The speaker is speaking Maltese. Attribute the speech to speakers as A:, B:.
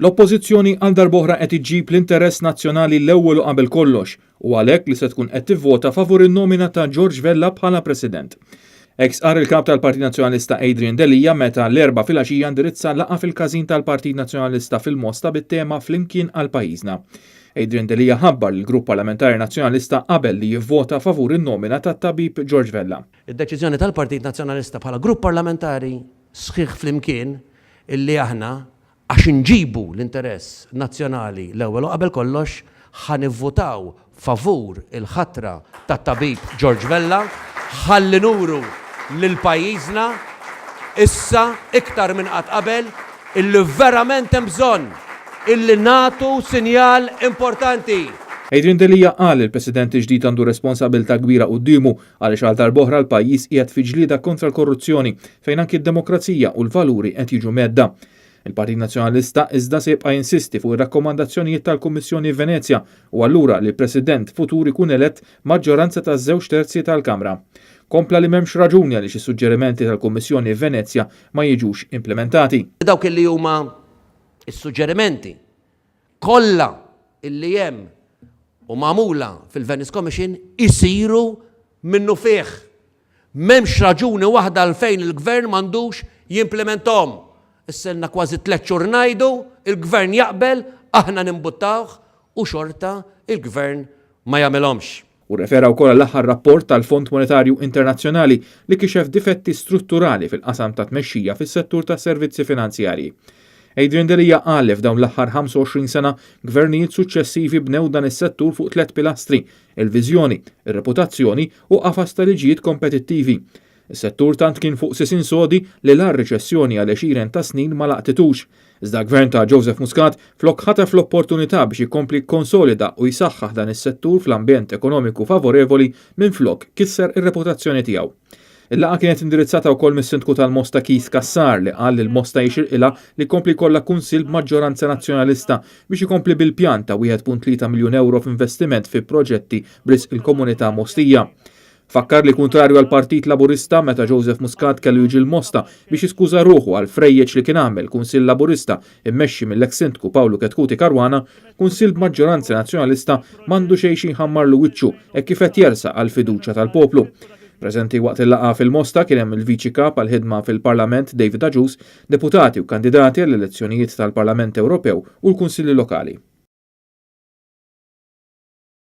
A: L-Oppożizzjoni għal darb'oħra qed iġġib l-interess nazzjonali l-ewwel u qabel kollox u għalhekk li se tkun qed tivvota favur in-nomina ta' George Vella bħala President. Hekk stqarr il-Kap tal-Partit Nazzjonalista Adrian Delia meta l-Erbgħa filgħaxija indirizza laqgħa fil-każin tal-Partit Nazzjonalista fil-Mosta bit-tema Flimkien għal Pajjiżna. Adrian Delia ħabbar li l-Grupp Parlamentari Nazzjonalista qabel li jivvota favur in-nomina tat-Tabib George Vella.
B: Id-deċiżjoni tal-Partit Nazzjonalista bħala Grupp Parlamentari sħiħ flimkien illi aħna għax inġibu l-interess nazzjonali l-ewwel u qabel kollox ħa nivvutaw favur il-ħatra tat-Tabib George Vella ħalli nuru lil pajjiżna issa iktar minn qatt qabel illi verament hemm bżonn illi nagħtu sinjal importanti.
A: Adrian Delia qal li l-President il-ġdid għandu responsabilità kbira quddiemu għaliex għal darb'oħra l-pajjiż qiegħed fi ġlieda kontra l-korruzzjoni fejn anki d-demokrazija u l-valuri qed jiġu mhedda. Il-Partit Nazzjonalista iżda se jibqa' jinsisti fuq ir-rakkomandazzjonijiet tal-Kummissjoni Venezja u allura li l-President futur ikun elett maġġoranza ta' żewġ terzi tal-Kamra. Kompla li m'hemmx raġuni għaliex is-suġġerimenti tal-Kummissjoni Venezja ma jiġux implimentati.
B: Dawk illi huma s-suġġerimenti kollha illi hemm u magħmula fil-Venice Commission isiru minnufih. M'hemmx raġuni waħda għalfejn il-Gvern m'għandux jimplimenthom. Issa ilna kważi tlett xhur ngħidu, il-Gvern jaqbel, aħna nimbuttawh u xorta il-Gvern ma jagħmilhomx.
A: Hu rrefera wkoll għall-aħħar rapport tal-Fond Monetarju Internazzjonali li kixef difetti strutturali fil-qasam tat-tmexxija fis-settur tas-servizzi finanzjarji. Adrian Delia qal li f'dawn l-aħħar 25 sena, gvernijiet suċċessivi bnew dan is-settur fuq tlett pilastri, il-viżjoni, ir-reputazzjoni u qafas ta' liġijiet kompetittivi. Is-settur tant kien fuq sisien sodi li la r-riċessjoni għal għexieren ta' snin ma laqtitux. Iżda l-Gvern ta' Joseph Muscat flok ħataf l-opportunità biex ikompli jikkonsolida u jsaħħaħ dan is-settur fl-ambjent ekonomiku favorevoli minflok kisser ir-reputazzjoni tiegħu. Il-laqgħa kienet indirizzata wkoll mis-Sindku tal-Mosta Keith Cassar li qal li l-Mosta jixirqilha li jkompli jkollha Kunsill b'maġġoranza Nazzjonalista biex ikompli bil-pjan ta' 1.3 miljun ewro f'investiment fi proġetti b'risq il-komunità Mostija. Fakkar li kuntrarju għall-Partit Laburista meta Joseph Muscat kellu jiġi l-Mosta biex jiskuża ruħu għall-frejjeġ li kien għamel Kunsill Laburista immexxi mill-eks Sindku Pawlu Chetcuti Caruana, Kunsill b'maġġoranza Nazzjonalista m'għandu xejn xi jħammarlu wiċċu hekk kif qed jersaq għall-fiduċja tal-poplu. Preżenti waqt il-laqgħa fil-Mosta kien hemm il-Viċi Kap għall-Ħidma fil-Parlament David Agius, deputati u kandidati għall-elezzjonijiet tal-Parlament Ewropew u l-Kunsilli Lokali.